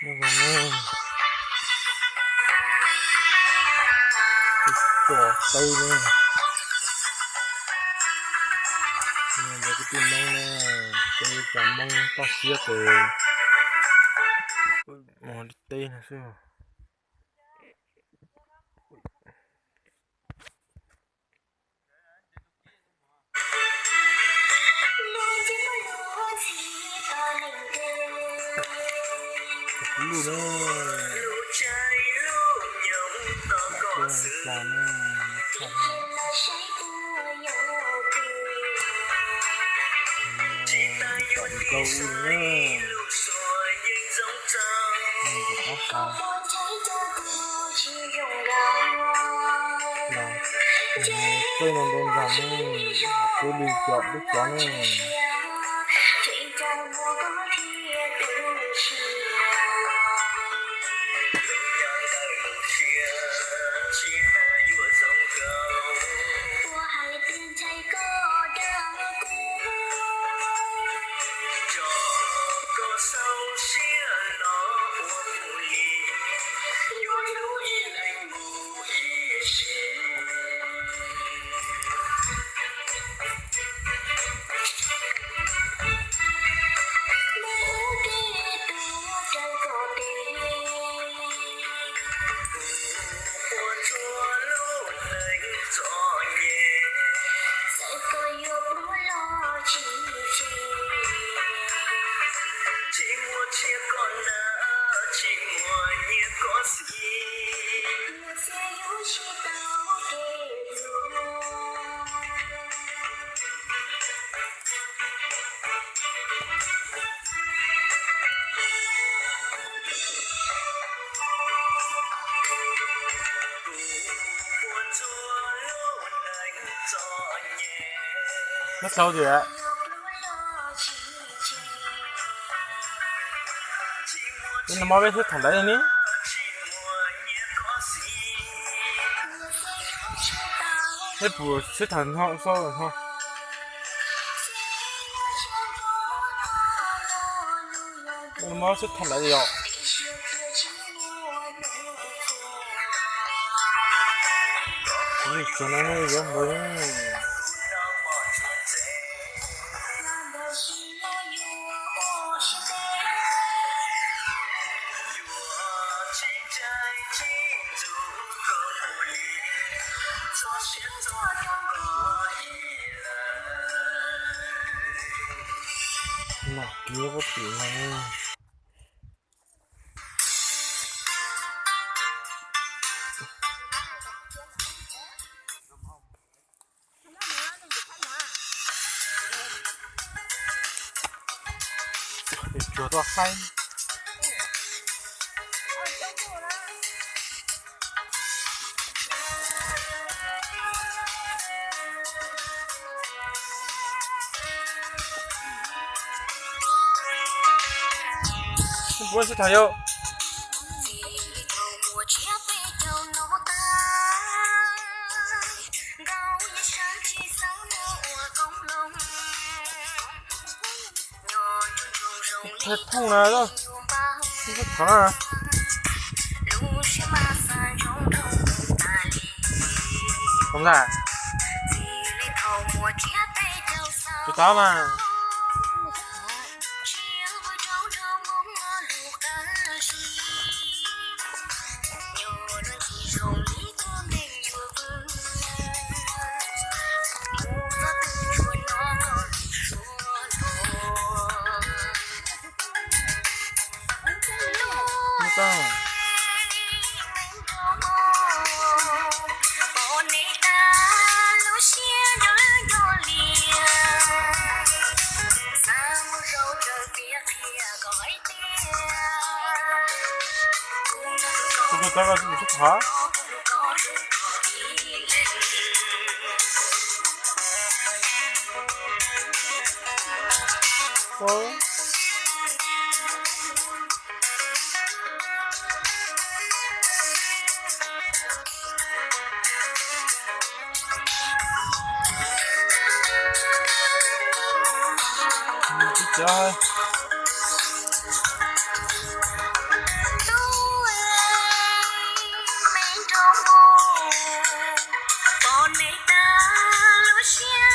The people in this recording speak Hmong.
Nyob zoo na, peb cov teb ne, ntawd kwv tij Hmoob ne, peb cov Hmoob toj siab ces mus li teb no xwb. Lub no, lub no, tau ib lub no, ib lub no, ib lub no. Txawj no ntau nrog ne, peb li cov peb cov ne. Nyob sau tias nws mob peb sib tham ntawd ne. Peb puas sib tham no xwb no. Nws mob sib tham ntawd yom. Tsuag no ne yuav npawg. Nam kiv puab tim no. Tsuag tuaj haib. Puab sib tham yom. Thaij phooj na, sib tham na. Tus ntawd, tus ntawd mas. Tus tus tab koj sib tham. sia